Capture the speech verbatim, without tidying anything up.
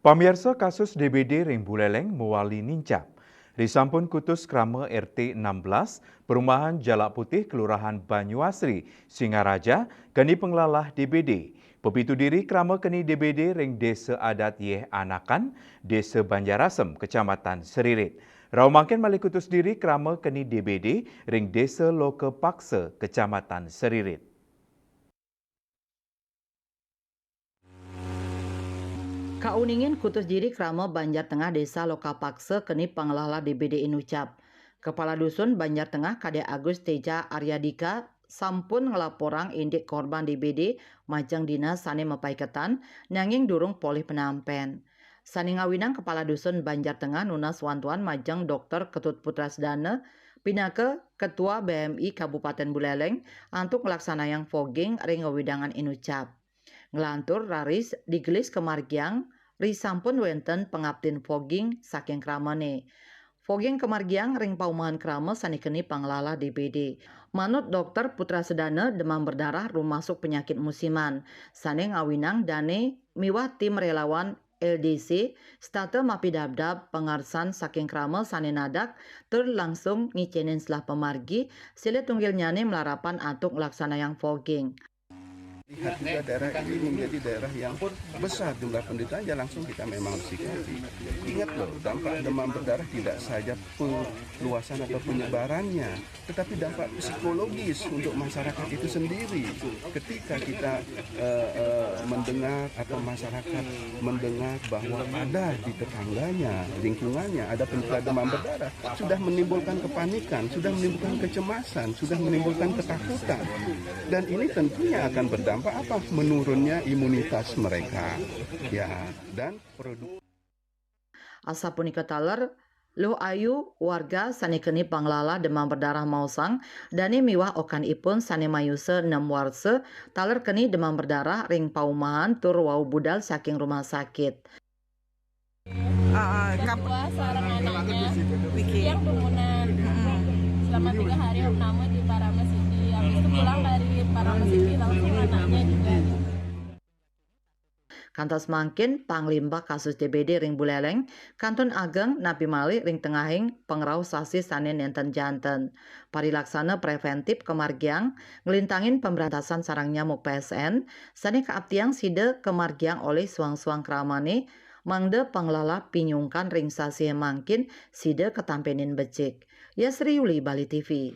Pamiarsa, kasus D B D ring Buleleng mawali nincap. Risampun kutus krama R T enam belas, Perumahan Jalak Putih, Kelurahan Banyuasri, Singaraja, keni panglalah D B D. Pepitu diri krama keni D B D ring Desa Adat Yeh Anakan, Desa Banjarasem, Kecamatan Seririt. Rauh mangkin malih kutus diri krama keni D B D ring Desa Lokapaksa, Kecamatan Seririt. Kauningin kutus diri krama Banjar Tengah Desa Lokapaksa keni panglalah D B D inucap. Kepala Dusun Banjar Tengah Kadek Agus Teja Aryadika sampun nglaporang indik korban D B D majeng dinas sane mapaiketan, nanging durung polih penampen. Sane ngawinang Kepala Dusun Banjar Tengah nunas wantuan majeng Dokter Ketut Putra Sedana, pinaka Ketua B M I Kabupaten Buleleng, antuk nglaksanayang fogging ring wewidangan inucap. Nglantur raris digelis kamargiang, risampun wenten pangaptin fogging saking kramane. Fogging kamargiang ring paumahan krama sane keni panglalah D B D. Manut Dokter Putra Sedana, demam berdarah rumasuk penyakit musiman, sane ngawinang dane miwah tim relawan L D C, setata mapidabdab pangarsan saking krama sane nadak, tur langsung ngicenin selah pamargi, silih tunggilnyane malarapan antuk nglaksanayang fogging. Lihat juga daerah ini menjadi daerah yang besar jumlah penderitaan, ya langsung kita memang sikapi. Ingat loh, dampak demam berdarah tidak saja peluasan atau penyebarannya, tetapi dampak psikologis untuk masyarakat itu sendiri. Ketika kita eh, eh, mendengar atau masyarakat mendengar bahwa ada di tetangganya, lingkungannya ada penderita demam berdarah, sudah menimbulkan kepanikan, sudah menimbulkan kecemasan, sudah menimbulkan ketakutan. Dan ini tentunya akan berdampak apa? Menurunnya imunitas mereka. Ya, dan produk Asapunika taler, luh ayu warga sane keni panglalah demam berdarah maosang, dane miwah okanipun sane mayusa enem warsa taler keni demam berdarah ring paumahan tur wau budal saking rumah sakit. Uh, kap- Dua seorang anaknya Vicky. Yang pembunuhan. Selama tiga hari opname di Parama City. Habis itu pulang dari Parama City langsung anaknya juga. Kantos mangkin, panglimbak kasus D B D ring Buleleng kantun ageng napi malih ring tengahing pangrauh sasih sane nenten janten. Parilaksana preventif kamargiang nglintangin pemberantasan sarang nyamuk P S N sane kaaptiang sida kamargiang olih suang-suang kramane, mangda panglalah pinyungkan ring sasih mangkin sida katampenin becik. Yasri Yuli, Bali T V.